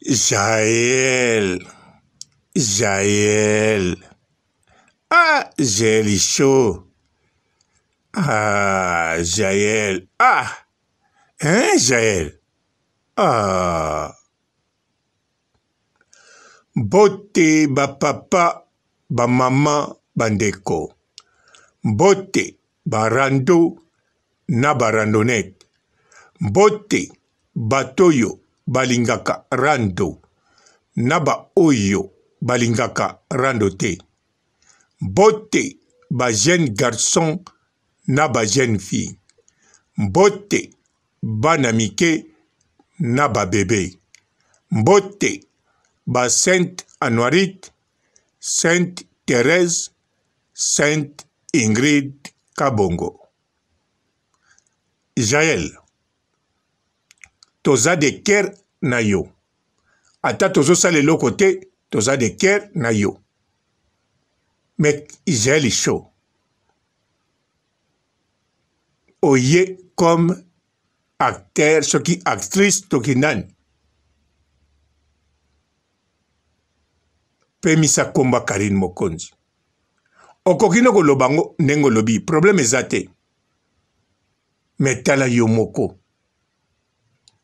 Jael, Jael, ah Jael chaud, ah Jael, ah, hein Jael, ah. Mbote ba papa, ba mama, ba ndeko. Mbote ba rando na ba randonnette. Mbote bato oyo balingaka rando na ba oyo balingaka rando te. Mbote ba jeunes garçons na ba jeunes filles. Mbote bana mike na ba bebe. Mbote ba Sainte Anuarite, Sainte Therèse, Sainte Ingrid Kabongo. Jael, toza de cœur na yo. Ata tozosala eloko te, toza de cœur na yo. Mais Jael chaud. Oye comme acteur soki actrice toki nani pemisa komba Carine Mokonzi okoki no koloba ngo ndenge olobi problème eza te me tala yo moko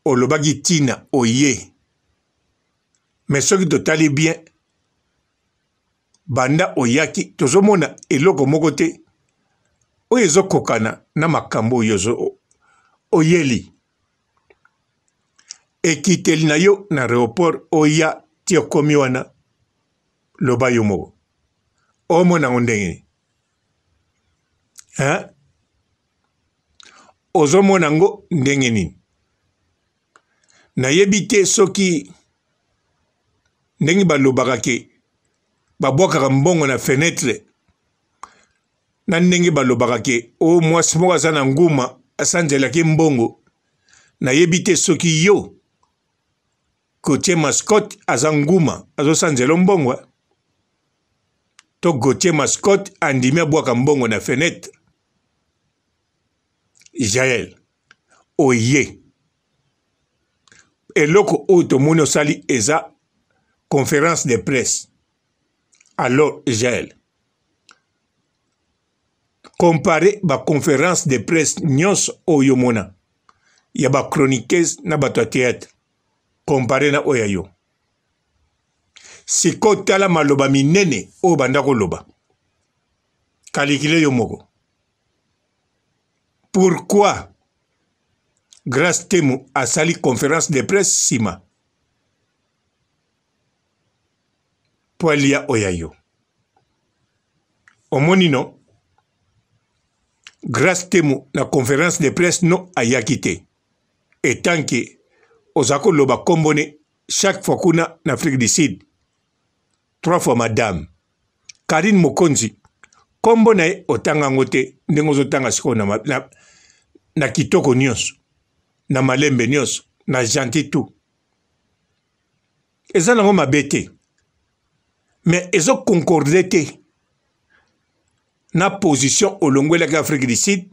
olobaki ntina oye me soki totali bien banda oyaki tozomona eloko moko te oyo ezokokana na makambo oyo oyeli ekiteli na yo na aeroport oya ti okomi wana loba yo moko omona yango ndenge nini hein? Ozomona yango ndenge nini? Nayebi te soki ndenge balobaka ke babwakaka mbongo na fenetre na ndenge balobaka ke o oh, mwasi moko aza na nguma asanzelaki mbongo. Nayebi te soki yo Gauthier Mascotte aza nguma azosanzela mbongo eh? To Gauthier Mascotte andimi abwaka mbongo na fenetre. Jael oye eloko oyo tomoni osali eza conference de presse. Alors Jael, compare ba conference de presse nyonso oyo omona ya ba chroniqueuse na bato ya theatre, compare na oyo ya yo. Sikoyo tala maloba minene oyo banda koloba, kalikile yo moko. Pourquoi Grace Temo asali conference de presse sima po alia oyo ya yo? Omoni no Grace Temo na conference de presse no ayaki te, etant que oza koloba kombo ne chaque fois kuna na Afrique du Sud, trois fois madame Carine Mokonzi kombo na ye otanga yango te ndenge ozotanga sikoyo na, na, na kitoko nyonso na malembe nyonso na gentil tout eza nango mabe te mais ezo concorde te na position olongwelaki Afrique du Sud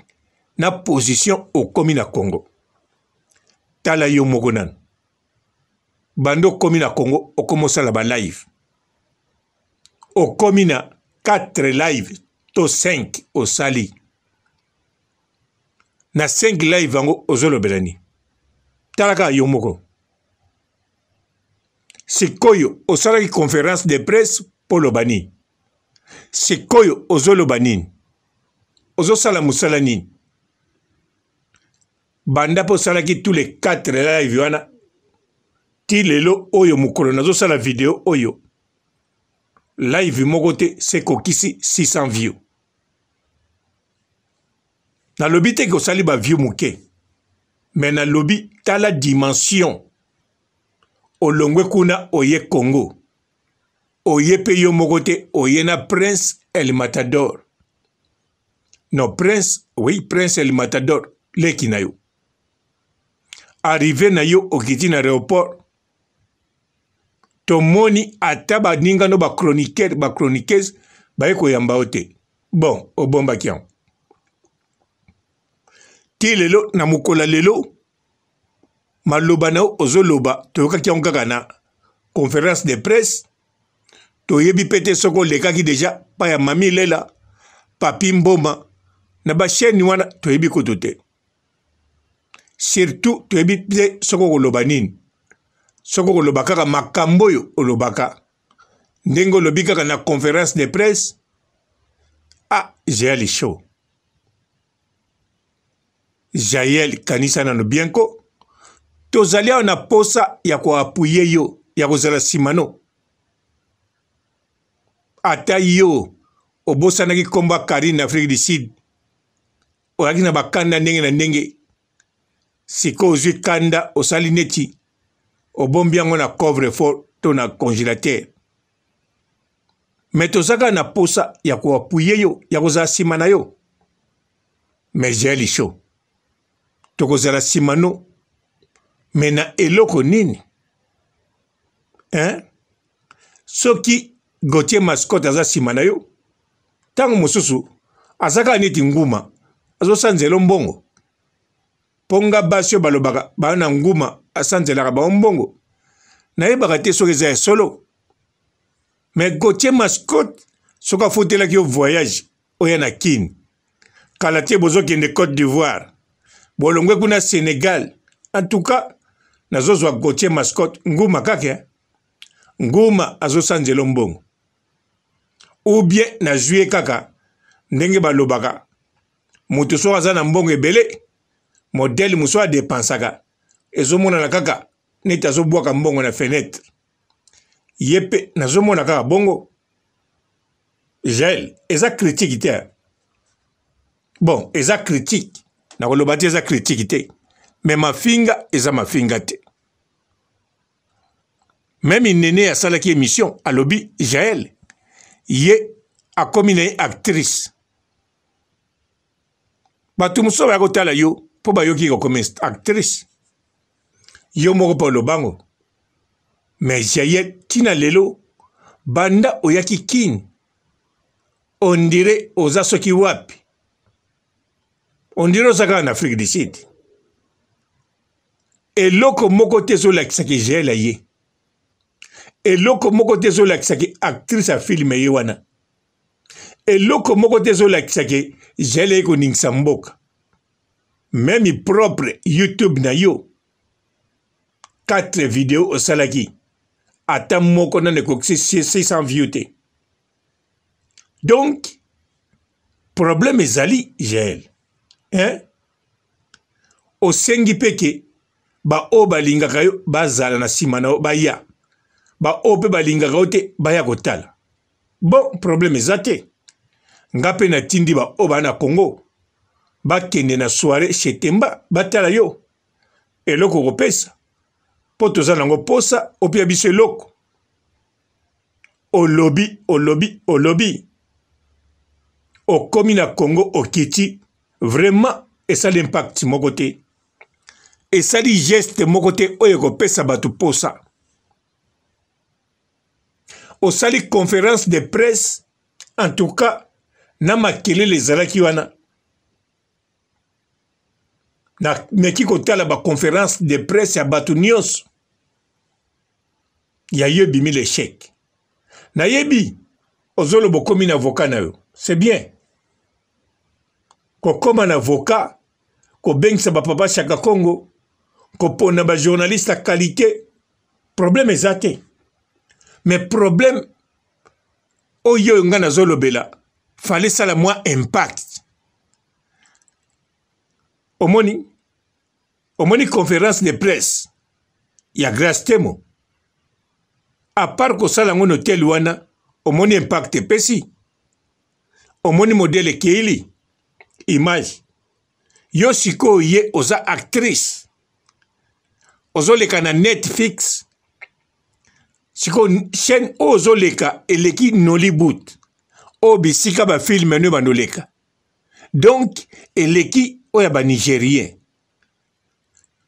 na position okomi na Congo. Tala yo moko nanu banda okomi na Congo okomi osala ba live okomi na 4 live to 5 osali na 5 live yango ozolobela nini? Tala kaka yo moko sikoyo osalaki conference de presse mpo oloba nini? Sikoyo ozoloba nini? Ozosala mosala nini? Banda mpe osalaki tous les 4 live wana ti lelo oyo mokolo nazosala video oyo live moko te sekokisi 600 view. Nalobi te ke osali ba view moke, mais nalobi tala dimension olongwe kuna oye Congo, oye pe yo moko te, oye na Prince El Matador. Non, Prince, oui, Prince El Matador, leki na yo. Arrivé na yo okiti na aéroport, tomoni ata baninga no ba chroniqueur, ba chroniqueuse baye koyamba yo te. Bon, obombaki yango. Ti lelo na mokolo ya lelo maloba na yo ozoloba toyokaki yango kaka na conférence de presse, toyebi mpe te soki olekaki deja pa ya Mami Lela, Papi Mboma na ba chaîne wana, toyebi kutu te. Surtout toyebi te soki okoloba nini, soki okoloba kaka makambo oyo olobaka ndenge olobi kaka na conférence de presse. Ah, Jael Show, Jael, kanisa nano bien ko tozali awa na posa ya koapuye yo, ya kozala nsima no. Ata yo obosanaki nkombo ya Karine na Afrique du Sud, oyaki na bakanda ndenge na ndenge. Sikoyo ozwi kanda, osali neti obombi yango na coffre fort to na congélateur, me toza kaka na posa ya koapuye yo, ya kozala nsima na yo. Mais Jael Show, tokozala nsima no, me na eloko nini, hein? Soki Gauthier Mascotte aza nsima na yo, ntango mosusu aza kaka neti nguma azosanzela mbongo, mpo nga basi oyo balobaka baa na nguma asanzelaka bango mbongo, nayebaka te soki eza ya solo. Me Gauthier Mascotte, soki afutelaki yo voyage oya na Kin, kala te bozokende Côte d'Ivoire, bolongwe kuna Sénégal. En tout cas nazozwa Gauthier Mascotte nguma kaka nguma azosanzela mbongo, ou bien nazwi ye kaka ndenge balobaka moto soki aza na mbongo ebele, modele mosusu adepensaka ezomonana kaka neti azobwaka mbongo na fenetre. Ye mpe nazomona kaka bongo. Jael, eza critique te, bon, eza critique, nakoloba te eza critique te, me mafinga eza mafinga te. Meme Nene asalaki émission, alobi Jael ye akomi na ye actrice. Bato mosusu baya kotala yo mpo bayoki kokomi actrice, yo moko mpe olobango. Mais Jael, ntina lelo banda oyaki Kin, ondire oza soki wapi, ondire oza kaka na Afrique du Sud. Eloko moko te ezolakisaki Jael ye, eloko moko te ezolakisaki actrice ya filme ye wana, eloko moko te ezolakisaki Jael ye koningisa mboka. Meme propre YouTube na yo, 4 video osalaki, ata moko nano ekokisi 600 view te. Donc problème ezali Jael, hein? Osengi mpe ke baoyo balingaka yo bazala na nsima na yo baya, baoyo mpe balingaka yo te baya kotala. Bon, problème eza te, nga mpe natindi baoyo baa na Congo bakende na soirée chez Temba batala yo eloko okopesa, mpo toza nango posa opia biso eloko. Olobi, olobi, olobi, okomi na Congo okiti, vraiment esali impact moko te, esali geste moko te oyo ekopesa bato posa. Osali conférence de presse, en tout cas na makelele ezalaki wana. Nameki kotala ba conférence de presse ya bato nyonso, ya yo ebimi l'échec. Nayebi ozoloba okomi na avocat na yo, c'est bien kokoma na avocat, kobengisa bapapa Chaka Congo, kopona ba journaliste ya qualité, problème eza te. Mais problème oyo nga nazolobela, fallait sala mwa impact. Omoni, omoni conférence de presse ya Grace Temo, à part kosala yango na hotel wana, omoni impact epesi, omoni modèle ekeili image. Yo sikoyo ye oza actrice, ozoleka na Netflix, sikoyo chaîne oyo ozoleka eleki Nollywood, oyo bisika ba filme no bandoleka, donc eleki oyo ya ba Nigérien,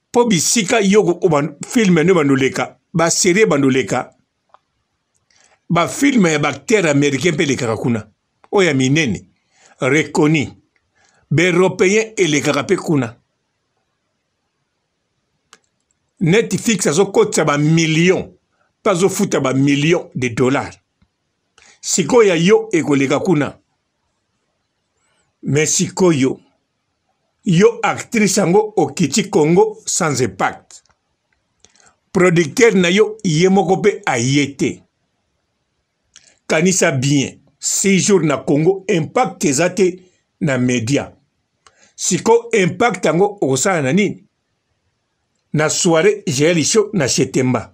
mpo bisika yo filme no bandoleka, ba série bandoleka, ba filme ya ba acteur américain mpe elekaka kuna, oyo ya minene reconnu, ba européen elekaka mpe kuna. Netflix azokotisa ba million. mpe azofuta ba millions de dollars. Sikoyo ya yo ekoleka kuna. Mais sikoyo yo actrice yango okiti Congo sans impact. Producteur na yo ye moko mpe aye te. Kanisa bien, 6 jours na Congo impact eza te na media. Siko impact yango okosala na nini? Na soirée Jael Show na Chetemba.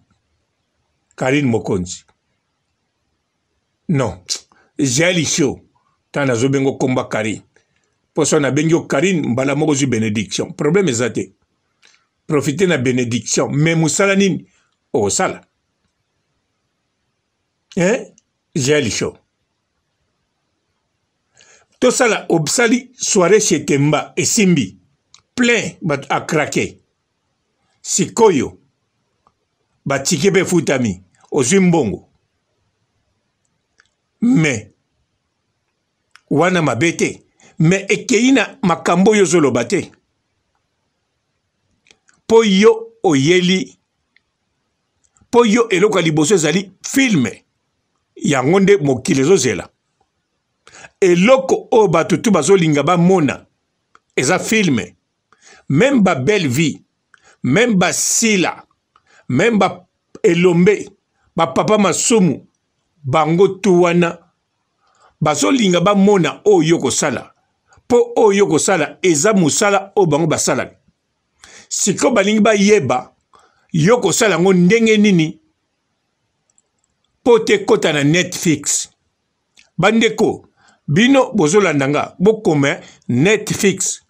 Carine Mokonzi. Non, Jael Show. Tango nazobengo komba Carine. Poso nabengi yo Carine mbala moko ozwi benediction. Problème eza te. Profiter na benediction mais musala nini okosala? Hein? Jael Show. Tosala obsali soirée chez Temba esimbi plein bato a craquer. Sikoyo ba ticket pe efutami ozwi mbongo mais wana mabe te mais ekeyi na makambo oyo ozoloba te mpo yo oyeli mpo yo eloko ya liboso ezali filme yango nde mokili ezozela eloko oyo bato tu bazolinga bamona eza filme meme ba belle vie meme ba sila meme ba elombe ba papa masumu bango tu wana bazolinga bamona oyo yo kosala mpo oyo yo kosala eza mosala oyo bango basalaka sikoyo balingi bayeba yo kosala yango ndenge nini mpo te kota na Netflix. Bandeko bino bozolanda nga bokoma Netflix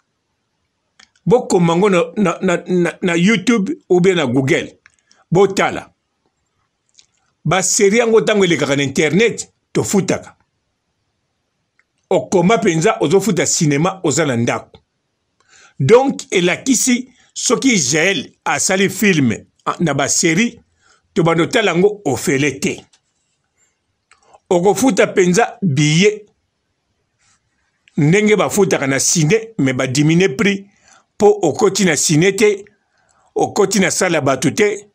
bokoma yango na, na, na, na, na YouTube ou bien na Google botala baserie yango ntango elekaka na internet tofutaka okoma mpenza ozofuta sinema oza na ndako donc elakisi soki jael asali filme na baserie tobanda otala yango ofele te okofuta mpenza billet ndenge bafutaka na cine me badimine prix mpo okoti na cine te okoti na sale ya bato te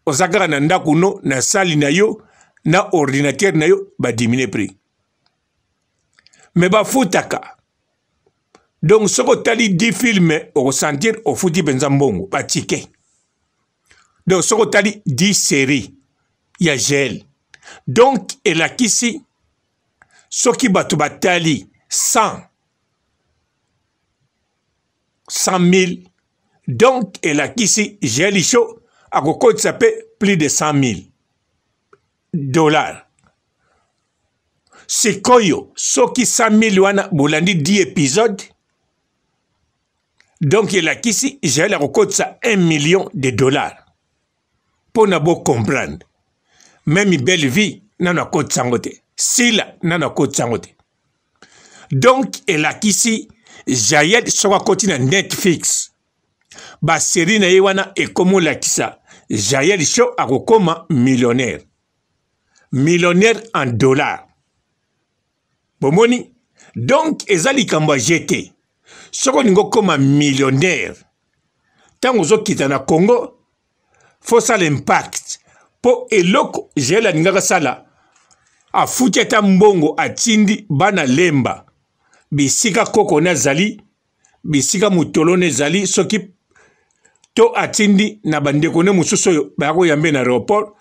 oza kaka na ndako no na sali na yo na ordinateur na yo badimine prix me bafutaka donc soki otali 10 filme okosentir ofuti mpenza mbongo batike donc soki otali 10 série ya gel donc elakisi soki bato batali 100 100 000 donc elakisi gel show akokotisa mpe plus de 100 000 dollars sikoyo soki 100 000 wana bolandi 10 épisode donc elakisi jael akokotisa 1 million de dollars mpo na bocomprendre meme belle vie nano akotisa yango te sila nano akotisa yango te donc elakisi jael soki akoti na netflix baserie na ye wana ekomi olakisa jael show akokoma millionnaire millionnaire en dollar bomoni donc eza likambo ya je te soki olingi okoma millionnaire ntango ozokita na congo fosala impact mpo eloko jael alingaka sala afuti ata mbongo atindi bana lemba bisika koko na azali bisika motolo na ezali soki to atindi na bandeko ne mosusu oyo baya koyambe na aéroport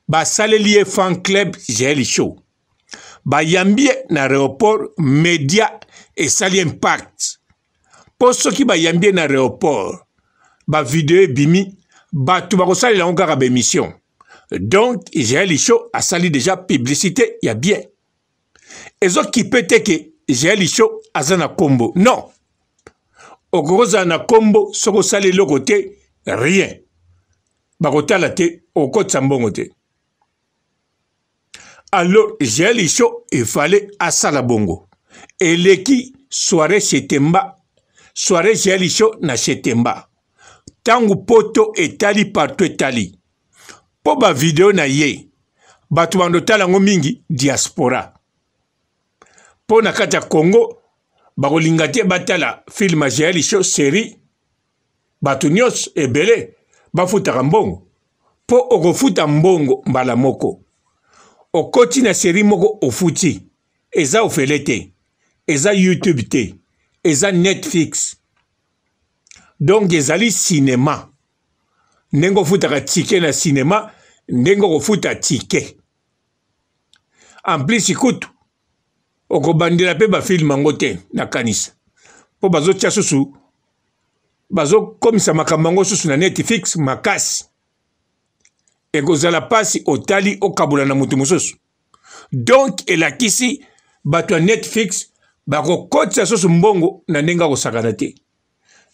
basaleli ye fan club jael show bayambi ye na aéroport media esali impact mpo soki bayambi ye na aéroport bavideo ebimi bato bakosalela yango kaka baemission donc jael show asali deja publicité ya bien ezokipe te ke jael show aza na kombo non okoki kozala na kombo soki osali eloko te rien bakotala te okotisa mbongo te alors jael show efale asala bongo eleki soirée chez Temba soirée jael show na chez Temba ntango poto etali partout etali mpo bavideo na ye bato bando tala yango mingi diaspora mpo na kati ya Congo bakolinga te batala film ya Jael Show serie bato nyonso ebele bafutaka mbongo. Mpo okofuta mbongo mbala moko. Okoti na serie moko ofuti. Eza ofele te. Eza YouTube te. Eza Netflix. Donc ezali cinema. Ndenge ofutaka ticket na cinema, ndenge okofuta ticket. En plus kutu okobandela mpe bafilme yango te nakanisa mpo bazotia susu bazokomisa makambo yango susu na Netflix makasi ekozala mpasi otali okabola na moto mosusu donc elakisi bato ya Netflix bakokotisa susu mbongo na ndenge akosakana te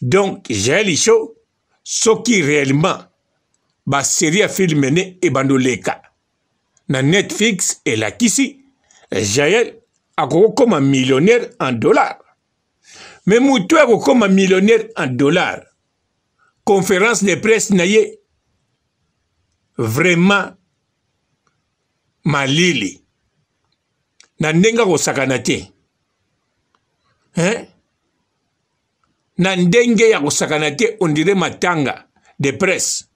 donc Jael Show soki réellement baserie ya filme ne ebanda oleka na Netflix elakisi Jael akokokoma millionnaire en dollar me moto akokoma millionnaire en dollar conférence de presse na ye vraiment malili na ndenge akosakana te hein? Na ndenge ya kosakana te on dirait matanga de presse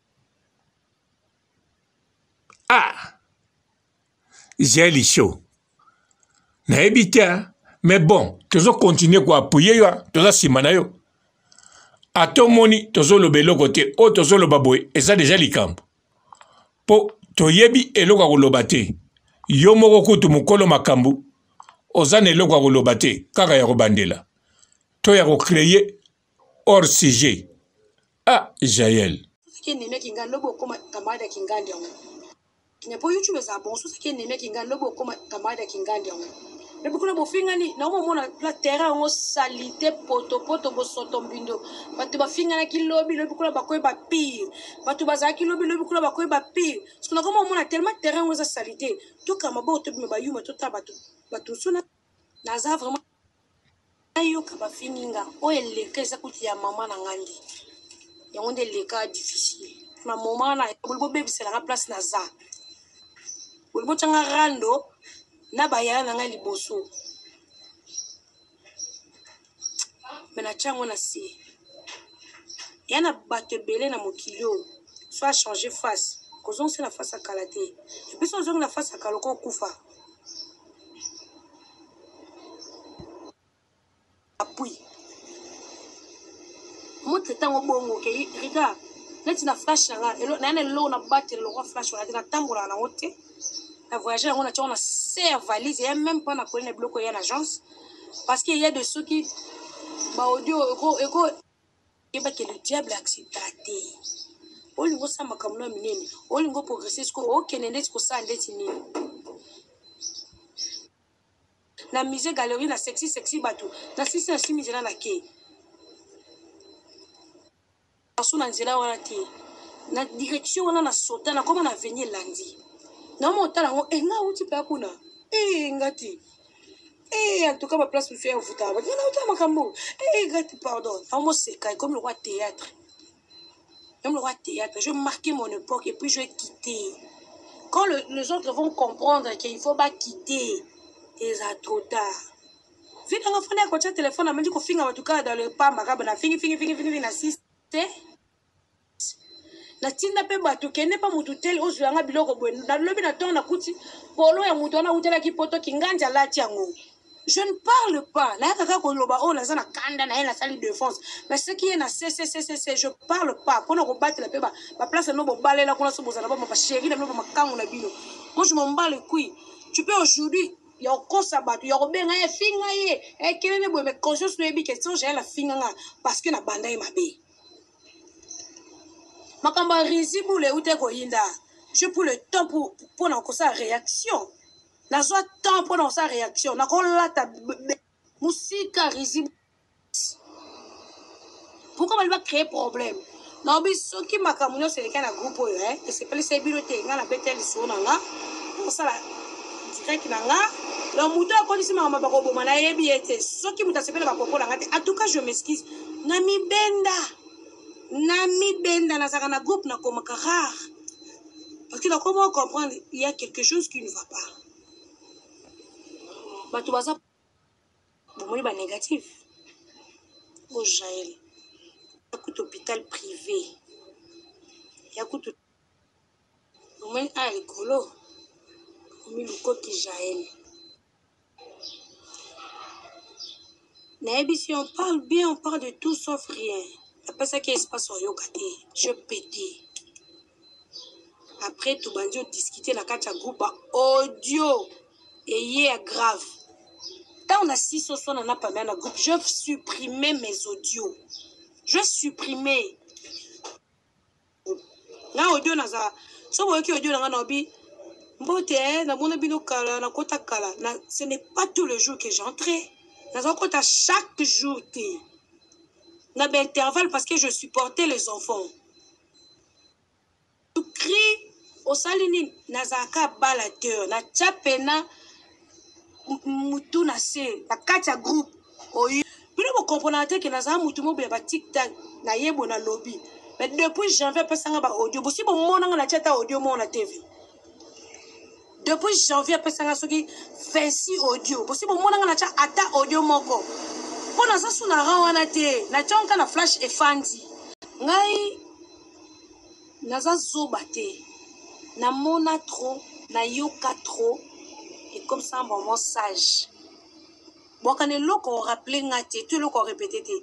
ah Jael Show nayebi te mais bon tozo continuer ko appuyer yo toza nsima na yo ata omoni tozoloba eloko te oyo tozoloba boye eza deja likambo mpo toyebi eloko ya koloba te yo moko kutu mokolo makambo oza na eloko ya koloba te kaka ya kobandela to ya ko créer hors sujet ah Jael soki ennemi ya kingandi lobi okoma camarade ya kingandi yango mais po youtube ezala bongo soki ennemi ya kingandi lobi okoma camarade ya kingandi yango lobi kuna bofingani na omomona la terrain yango salite potopoto bosoto mbindo bato bafinganaki lobi lobi kuna bakoyeba pire bato bazalaki lobi lobi kuna bakoyeba pire soki nakoma omona tellement terrain yango eza salite tokama boko tobima bayuma totala bato bato mosusu naza vraiment Nayoka bafingi nga oyo eleka eza kutu ya mama na nga nde yango nde eleka difficile na moment wana boli bobebisela nga place naza boli botya nga rando na bayaya na ngai liboso me natya yango na se ya na bato ebele na mokili oyo so achange face kozongisa na face ya kala te epuis ozongi na face ya kala okokufa Appui. Motre tango bongo ke regarde neti na flash na nga elo na na eloko na batela lokwa flash wana te natambolaka nango te na voyage yango na tiango na se ya valise ya même pas na koli na biloko ya na agence parce que ya de soki ba audio eko eko yeba ke le diable accepta te olingi osala makambo na minene olingi oprogresse sikoyo okende ndeti kosala ndeti nini na musée galerie na sexy sexy bato na sisi na simi nzela na ke aso na nzela wana te na direction wana na sota nakoma na avenue elandi naoma otala yango e nga auti mpe kuna e nga te e en tout cas baplace mosusu ya vutaka bato nga nauta makambo e nga te pardon naomoseka ekomi lokwa théâtre Même le roi théâtre, je marquais mon époque et puis je vais quitter. Quand le, les autres vont comprendre qu'il faut pas quitter, c'est trop tard. Vi nanga fana kotia téléphone amandi kofinga bato kaka dans le pamba kaka na fingi fingi fingi fingi na siste natinda mpe bato kende mpa motu tele ozwela nga biloko boye nalobi na ntongo nakuti polo ya moto wana awutelaki poto kinganzi alati yango Je ne parle pas. Nayaka kaka koloba oyo naza na kanda na ye nasali défense. Mais ce qui est na CCCCC, je parle pas. Pona kobatela pe ba, ba place na bobalela kuna so bozala ba ba chérie na bino ba makangu na bino. Moi je m'en bats les couilles. Tu peux aujourd'hui ya kokosa bato ya kobenga ye finga ye ekelele boye mais conscience noyebi question jael afinga nga parce que na banda ye mabe makambo ya rizibule euta koyinda je pour le temps pour na kosala réaction Nazwa temps mpo na kosala reaction. Nakolata musika risible. Pourquoi bali ba créer problème? Naobi soki makambo nyonso eleka na groupe oyo eh, esepelisa bino te nga nabeta lisolo na nga kosala direct na nga donc moto akolisi makambo bakoboma nayebi ye te soki moto asepela bapopo na nga te en tout cas je m'excuse na mibenda na mibenda nazalaka na groupe nakomaka rare Parce que nakoma comprendre il y a quelque chose qui ne va pas. Bato baza bomoni ba négatif. Oh Jaël, ya kutu hôpital privé. Ya kutu Omoni a likolo omi lukoki Jael. Nayebisi on parle bien, on parle de tout sauf rien. Napesaki espace oyoka te, je pete. Après tobandi odiscute na kati ya groupe ba audio eye ya grave. Ntango na sisi oswana na Pamela na groupe, je supprime mes audios. Je supprime. Nga audio naza so boyoki audio na nga na obi mbote eh, namona bino kala nakota kala na, ce n'est pas tout le jour que j'entre naza kota chaque jour te na ba intervalle parce que je supportais les enfants tu crie osali nini nazalaka balateur natya pena mutu na se na kati ya groupe oyo bino bokomprenaka te ke nazala mutu moko ya ba tiktak na ye bo nalobi mais depuis janvier apesanga ba audio bosi bomonanga na tia ata audio moko na tv depuis janvier apesanga soki 26 audio bosi bomonanga na tia ata audio moko mpo naza su na ran wana te na tia nka na flash efandi ngai Naza zoba te na mona trop na yoka trop ekomisa nga vraiment sage bwakana eloko o rappeler nga te to eloko o repeter te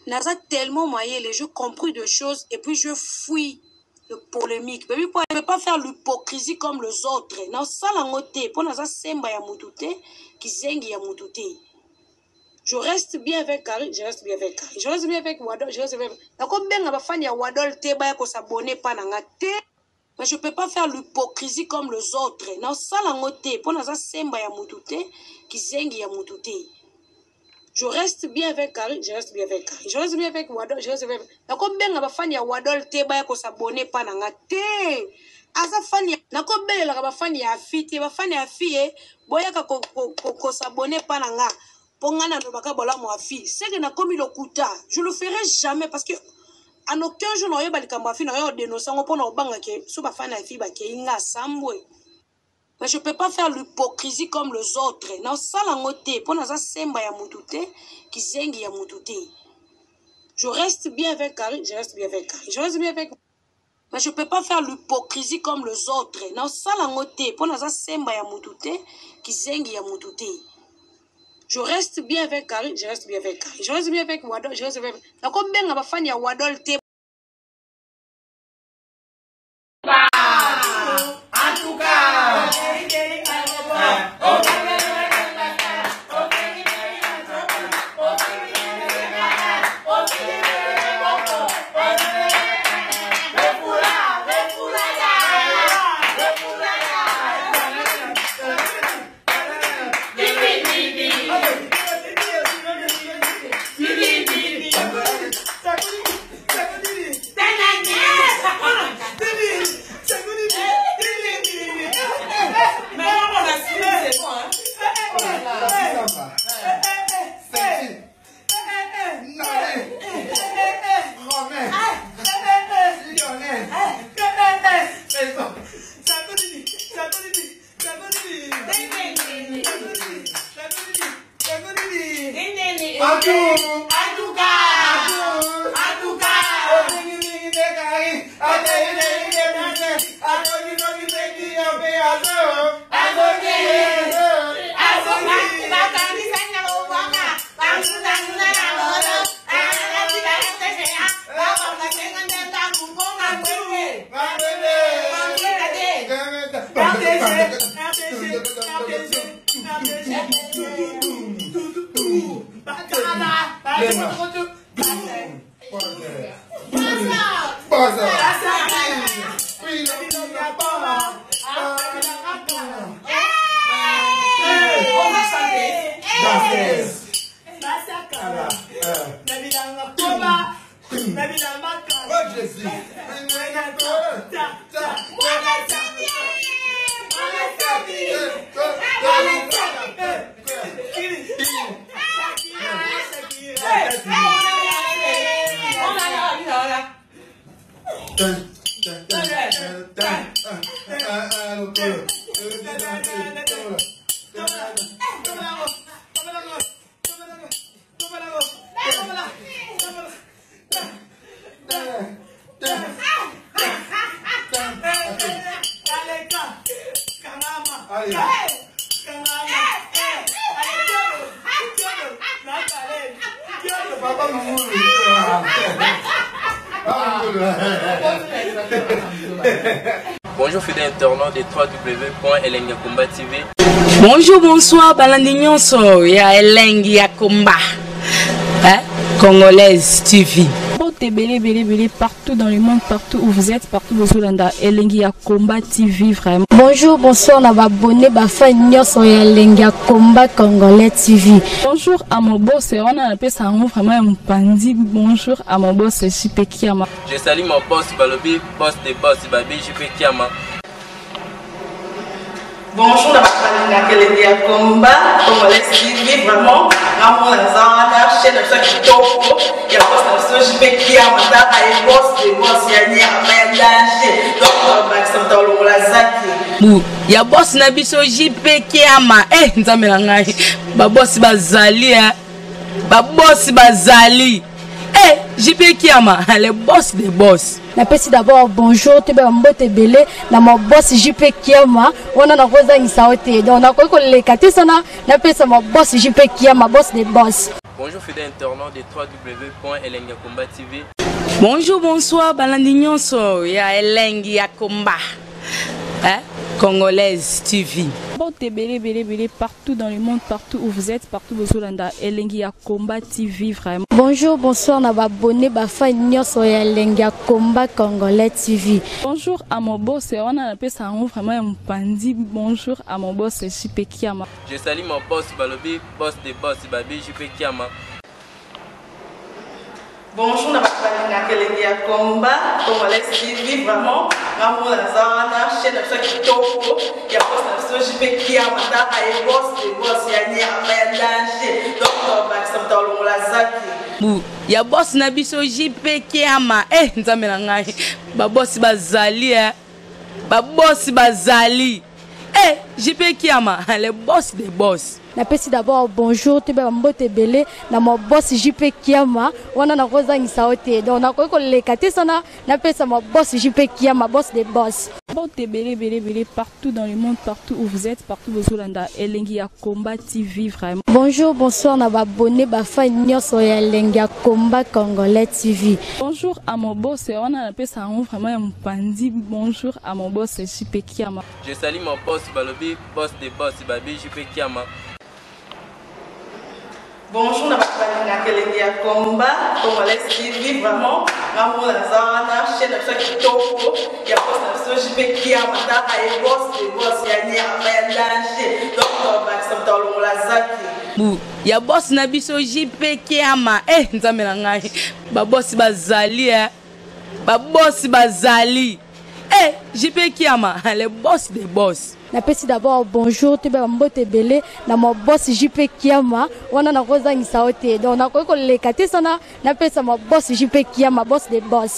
naza tellement mayele je compris de choses et puis je fuis le polemique baby po je peux pas faire l'hypocrisie comme les autres nasala yango te mpo naza semba ya mutu te kizengi ya mutu te Je reste bien avec Carine, je reste bien avec Carine. Je reste bien avec Wadol, je reste bien avec... Nakobenga ba fan ya Wadol te baya ko s'abonner pa na nga te. Mais je peux pas faire l'hypocrisie comme les autres. Na sala ngo te po naza semba ya mutu te, kizengi ya mutu te. Je reste bien avec Carine, je reste bien avec Carine. Je reste bien avec Wadol, je reste bien avec... Nakobenga ba fan ya Wadol te baya ko s'abonner pa na nga te. Aza fan ya nakobelelaka ba fan ya Afi te, ba fan ya Afi eh, boyaka ko ko ko, ko s'abonner pa na nga. Po nga nalobaka bolamu ya fille seke nakomi lokuta je le ferai jamais parce que en aucun jour naoyeba likambo ya fille nayo odenonse yango mpo na obanga ke so bafani ya fille bakei nga asambwe mais je peux pas faire l'hypocrisie comme les autres nasala yango te mpo naza semba ya mutu te kizengi ya mutu te je reste bien avec Carine je reste bien avec Carine je reste bien avec Mais je peux pas faire l'hypocrisie comme les autres. Nasala yango te po naza semba ya mutu te, kizengi ya mutu te. Je reste bien avec Carine, je reste bien avec Carine. Je reste bien avec Wadol, je reste bien avec... Nakobenga ba fan ya Wadol te. En tout cas. Bonjour fidèles internautes de www.elengakomba TV. Bonjour, bonsoir, balandi nyonso ya elengi ya komba. Hein? Congolaise TV. Mbote ebele ebele ebele partout dans le monde, partout où vous êtes, partout bozolanda elengi ya combat TV vraiment. Bonjour, bonsoir na ba abonné ba fan nyonso ya elengi ya combat congolais TV. Bonjour à mon boss, wana napesa yango vraiment ya mopanzi. Bonjour à mon boss JP Kiama. Je salue mon boss Balobi, boss des boss Babi JP Kiama. Bonjour na bato balingaka elengi ya combat congolais TV vraiment ngamona naza wana chaîne na biso ya kitoko ya boss na biso JP Kiama tala ye boss de boss ya nyama ya danger donc bakisa moto alongola zaki bu ya boss na biso JP Kiama eh nzambe na ngai ba boss bazali eh ba boss bazali eh JP Kiama le boss des boss. Napesi d'abord bonjour toyeba mbote ebele na ma boss JP Kiama wana nakozangisa yo te donc nakoki koleka te sana napesa ma boss JP Kiama boss des boss. Bonjour fidèles internautes de www.elengakomba TV. Bonjour, bonsoir, balandi nyonso ya elengi ya komba. Hein? Congolaise TV. Mbote ebele ebele ebele partout dans le monde, partout où vous êtes, partout bozolanda elengi ya combat TV vraiment. Bonjour, bonsoir na ba abonné ba fan nyonso ya elengi ya combat congolais TV. Bonjour à mon boss, wana napesa yango vraiment ya mopanzi. Bonjour à mon boss JP Kiama. Je salue mon boss Balobi, boss des boss Babi JP Kiama. Bonjour na bato balingaka elengi ya combat congolais TV vraiment ngamona naza wana chaîne na biso ya kitoko ya boss na biso JP Kiama tala ye boss de boss ya nyama ya danger donc bakisa moto alongola zaki bu ya boss na biso JP Kiama eh nzambe na ngai ba boss bazali eh ba boss bazali eh JP Kiama le boss des boss. Napesi d'abord bonjour toyeba mbote ebele na ma boss JP Kiama wana nakozangisa yo te donc nakoki koleka te sana napesa ma boss JP Kiama boss des boss. Mbote ebele ebele ebele partout dans le monde, partout où vous êtes, partout bozolanda elengi ya combat TV vraiment. Bonjour, bonsoir na ba abonné ba fan nyonso ya elengi ya combat congolais TV. Bonjour à mon boss, wana napesa yango vraiment ya mopanzi. Bonjour à mon boss JP Kiama. Je salue mon boss Balobi, boss des boss Babi JP Kiama. Bonjour na bato balingaka elengi ya combat congolais TV vraiment ngamona naza wana chaîne na biso ya kitoko ya boss na biso JP Kiama tala ye boss de boss ya nyama ya danger donc bakisa moto alongola zaki bu ya boss na biso JP Kiama eh nzambe na ngai ba boss bazali eh ba boss bazali eh JP Kiama le boss des boss. Napesi d'abord bonjour toyeba mbote ebele na ma boss JP Kiama wana nakozangisa yo te donc nakoki koleka te sana napesa ma boss JP Kiama boss des boss.